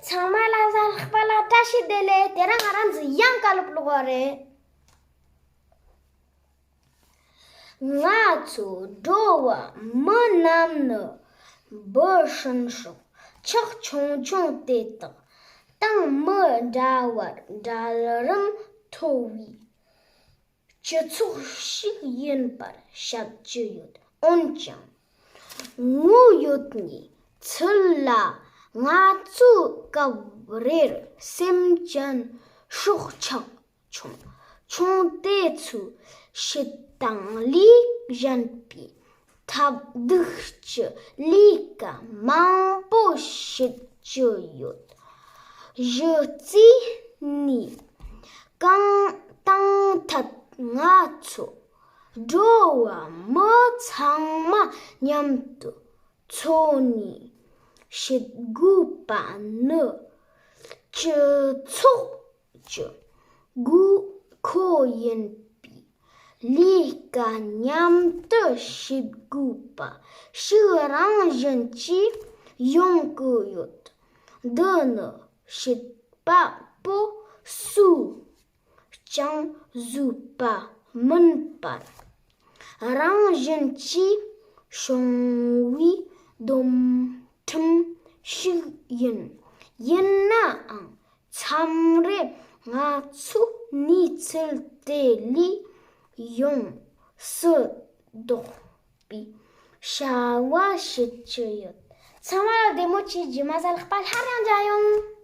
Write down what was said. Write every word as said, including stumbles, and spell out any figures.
ཚང་མ་ལ་གཟའ་ལྷག་པ་ལ་བཀྲ་ཤིས་བདེ་ལེགས། དེ་རིང་ང་རང་ཚོ་ཡང་བཀའ་སློབ་ཀློག་པ་རེད། ང་ཚོ་འགྲོ་བ་མི་རྣམས་ནི་འབུ་སྲིན་སྲོག་ཆགས་ཆུང་ཆུང་དེ་དག་དང་མི་འདྲ་བར་འདྲ་རིམ་མཐོ་བའི་སྤྱི་ཚོགས་ཤིག་ཡིན་པར་བཤད་ཀྱི་ཡོད། འོན་ཀྱང་དངོས་ཡོད་གནས་ཚུལ་ལ་ང་ཚོའི་སྐབས་རེར་སེམས་ཅན་སྲོག་ཆགས་ཆུང་ཆུང་དེ་ཚོའི་ཕྱི་དང་ལས་གཞན་པའི་ཐབས་སྡུག་གི་ལས་ཀ་མང་པོ་བྱེད་ཀྱི་ཡོད། གཞི་རྩའི་ནས་གང་དང་ཐད་ང་ཚོ་འགྲོ་བ་མི་ཚང་མ་མཉམ་དུ་འཚོ་གནས་བྱེད་དགོས་པ་ནི་སྤྱི་ཚོགས་ཀྱི་དགོས་མཁོ་ཡིན་པས། ལས་ཀ་མཉམ་དུ་བྱེད་དགོས་པ་ཞིག་རང་བཞིན་གྱིས་ཡོང་གི་ཡོད། འདི་ནི་བྱེད་པ་པོ་སུས་ཀྱང་བཟོས་པ་མིན་པར། རང་བཞིན་གྱིས་བྱུང་བའི་སྡོམ་ཁྲིམས་ཤིག་ཡིན། ཡིན་ནའང་མཚམས་རེར་ང་ཚོས་གནས་ཚུལ་དེ་ལས་ཡོངས་སུ་ལྡོག་པའི་བྱ་བ་བྱེད་ཀྱི་ཡོད། ཚང་མ་ལ་བདེ་མོ་བྱོས། རྗེས་མ་གཟའ་ལྷག་པ་སླར་ཡང་མཇལ་ཡོང་།